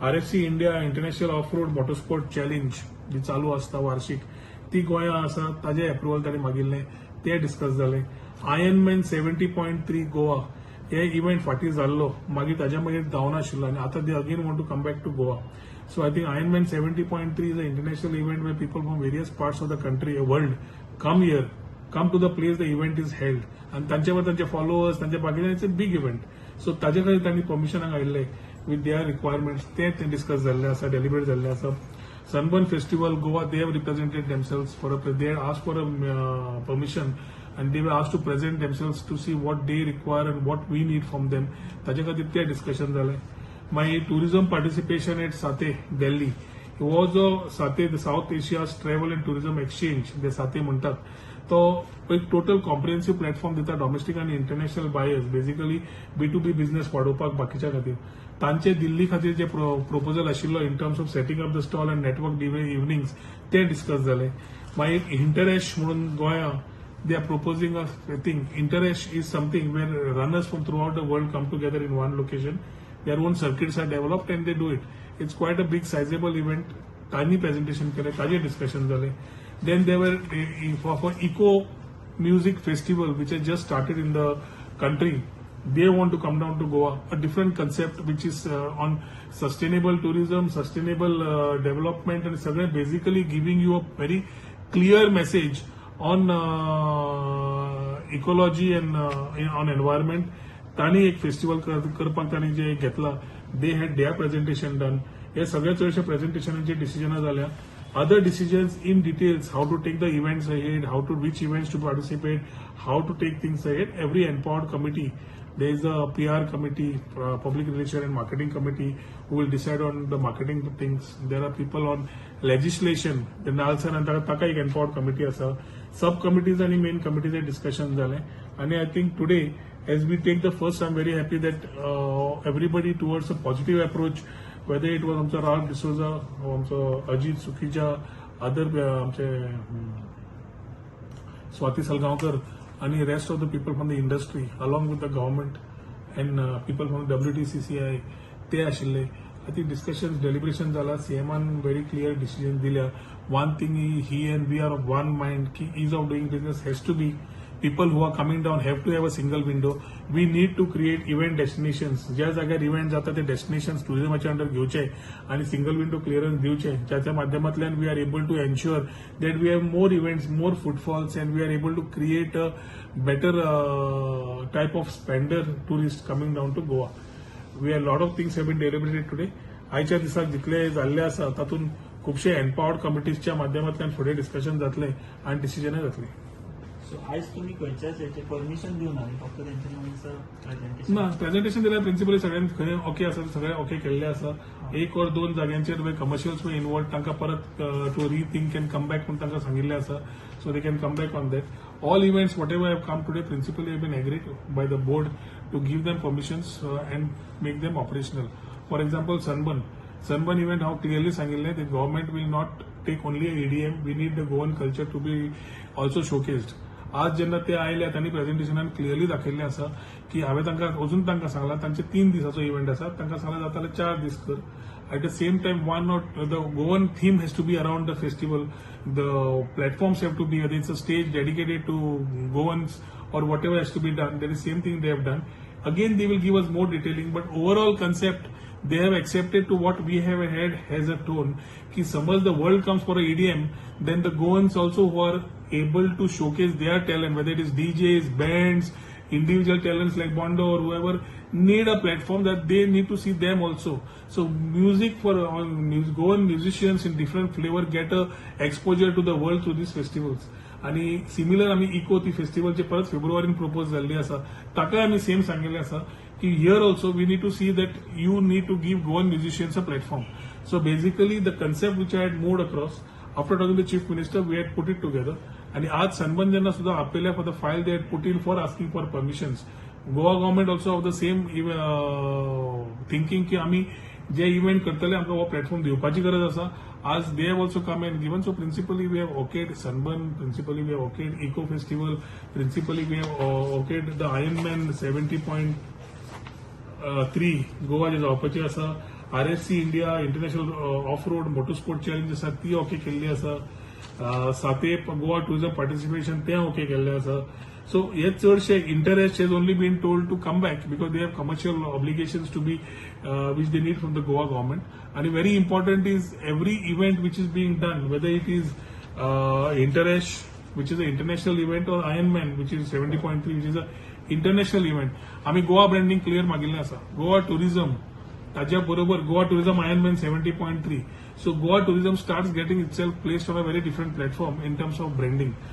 RFC India International Off Road Motorsport Challenge जी चालू आसता वार्षिक, ती गोंया आसा, ताजें एप्रुवल तांणी मागिल्लें, तें डिस्कस जालें. Ironman 70.3 Goa हे इव्हेंट फाटीं जाल्लो, मागीर ताज्या मागीर जावनाशिल्लो आनी आतां they again want to come back to Goa. So I think Ironman 70.3 is a international event where people from various parts of the country, world come here, come to the place the event is held आनी तांचे बरोबर तांचे followers, तांचे बाकीचे. It's a big event, so ताजे खातीर तांणी परमिशनाक आयिल्ले विथ their requirements. ते ते डिस्कस जाल्ले आसा, डेलिबरेट जाल्ले आसा. Sunburn Festival Goa, they have represented themselves for a they asked for a permission and they were asked to present themselves to see what they require and what we need from them. ताजे खातीर ते discussion जालें. मागीर tourism participation at SATTE Delhi हो जो साते, the South Asia's Travel and Tourism Exchange जे साते म्हणटात, तो एक टोटल कॉम्प्रिहेन्सिव्ह प्लॅटफॉर्म दिता डॉमेस्टीक आनी international buyers, basically B2B business वाडोवपाक बाकीच्या खातीर. तांचे दिल्ली खातीर जे प्रोपोजल आशिल्लो in terms of setting up the stall and network evenings, ते डिस्कस जाले. मागीर इंटरॅश म्हणून गोंया they are proposing a thing. Interash is something where runners from throughout the world come together in one location. Their own circuits are developed and they do it. It's quite a big, sizable event. तांणी presentation केलें, ताजेर discussion जालें. Then there were for Eco Music Festival, which has just started in the country. They want to come down to Goa, a different concept which is on sustainable tourism, sustainable development and सगळें, basically giving you a very clear message on ecology and on environment. तांणी एक festival करपाक तांणी जे घेतला, they had their presentation done. हे सगळे चडशे प्रेझेंटेशनाचे डिसिजनां जाल्या. Other decisions in details, how to take the events ahead, how to which events to participate, how to take things ahead, every empowered committee, there is a PR committee, public relation and marketing committee, who will decide on the marketing things. There are people on legislation, the NALSAR आणि ताका एक empowered committee आसा. सब committees आणि main committees discussion जालें आणि I think today, as we take the first, I'm very happy that everybody towards a positive approach, whether it was आमचो Ralph D'Souza, आमचो अजित Sukhija, other आमचे स्वाती सलगांवकर आणि rest of the people from the industry along with the government and people from WTCCI ते आशिल्ले. I think discussion, deliberation जाला. सीएमान very clear decision दिल्या. One thing, he and we are of one mind की ease of doing business has to be, people who are coming down have to have a single window. We need to create event destinations. ज्या जाग्यार event जाता ते destinations टुरिझमाच्या under घेवचे आणि single window clearance दिवचे, ज्याच्या माध्यमांतल्यान we are able to ensure that we have more events, more footfalls and we are able to create a better type of spender tourist coming down to Goa. We are lot of things have been deliberated today. आयच्या दिसाक जितले जाल्ले आसा तातूंत खुबशे empowered कमिटीजच्या माध्यमांतल्यान फुडें discussion जातलें आनी डिसिजनय जातलें. सो आयज तुमी खंयच्याच हेचे परमिशन दिवना न्ही, फक्त तेंच्यानी प्रेझेंटेशन? ना, प्रेझेंटेशन दिल्यार प्रिन्सिपली सगळ्यांनी खंय ओके आसा, सगळे ओके केल्ले आसा. एक और दोन जाग्यांचेर कमर्शियल्स इन्वॉल्व, तांकां परत to rethink and come back म्हणून तांकां सांगिल्लें आसा, so they can come back on that. All events, whatever have come today, principally have been agreed by the board to give them permissions and make them operational. For example, Sunburn event हांव clearly सांगिल्लें, the government will not take only EDM, we need the Goan culture to be also showcased. आज जेन्ना ते आयले, तांणी प्रेझेंटेशनान clearly दाखयल्लें आसा की हांवें तांकां अजून तांकां सांगलां, तांचे 3 दिसाचो इव्हेंट आसा, तांकां सांगलां जाता जाल्यार 4 दीस कर. At the same time, one not the Goan theme has to be around the festival. The platforms have to be, whether it's a stage dedicated to Goans or whatever has to be done. That is same thing they have done. Again, they will give us more detailing, but overall concept they have accepted to what we have had as a tone. की suppose the world comes for a EDM, then the Goans also who are able to showcase their talent, whether it is DJs, bands, individual talents like Bondo or whoever, need a platform that they need to see them also. So music for all Goan musicians in different flavor get a exposure to the world through these festivals. आणि similar आमी eco ती फेस्टिवलचे परत फेब्रुवारीन propose जाल्ली आसा, ताकाय आमी same सांगिल्लें आसा की here also we need to see that you need to give Goan musicians a platform. So basically, the concept which I had moved across after talking the Chief Minister, we had put it together. आणि आज sunburn जेन्ना सुद्धा आपयल्या for the file they had put in for asking for permissions, Goa government also of the same thinking की आमी जे event करतले, आमकां हो प्लॅटफॉर्म दिवपाची गरज आसा. आज they have also come and given. So principally we have okayed Sunburn, principally we have okayed Eco Festival, principally we have okayed the Ironman 70.3 Goa जे जावपाची आसा. RSC India International Off Road Motorsport Challenge आसा, ती okay केल्ली आसा. साते Goa tourism participation तें okay केल्लें आसा. सो हे चडशे Interash has only been told to come back because they have commercial obligations to be which they need from the Goa government. आणि very important is every event which is being done, whether it is Interash, which is an international event, or Ironman, which is 70.3, which is a international event, आम्ही Goa branding clear मागिल्लें आसा. Goa tourism ताज्या बरोबर Goa Tourism Ironman 70.3, so Goa tourism starts getting itself placed on a very different platform in terms of branding.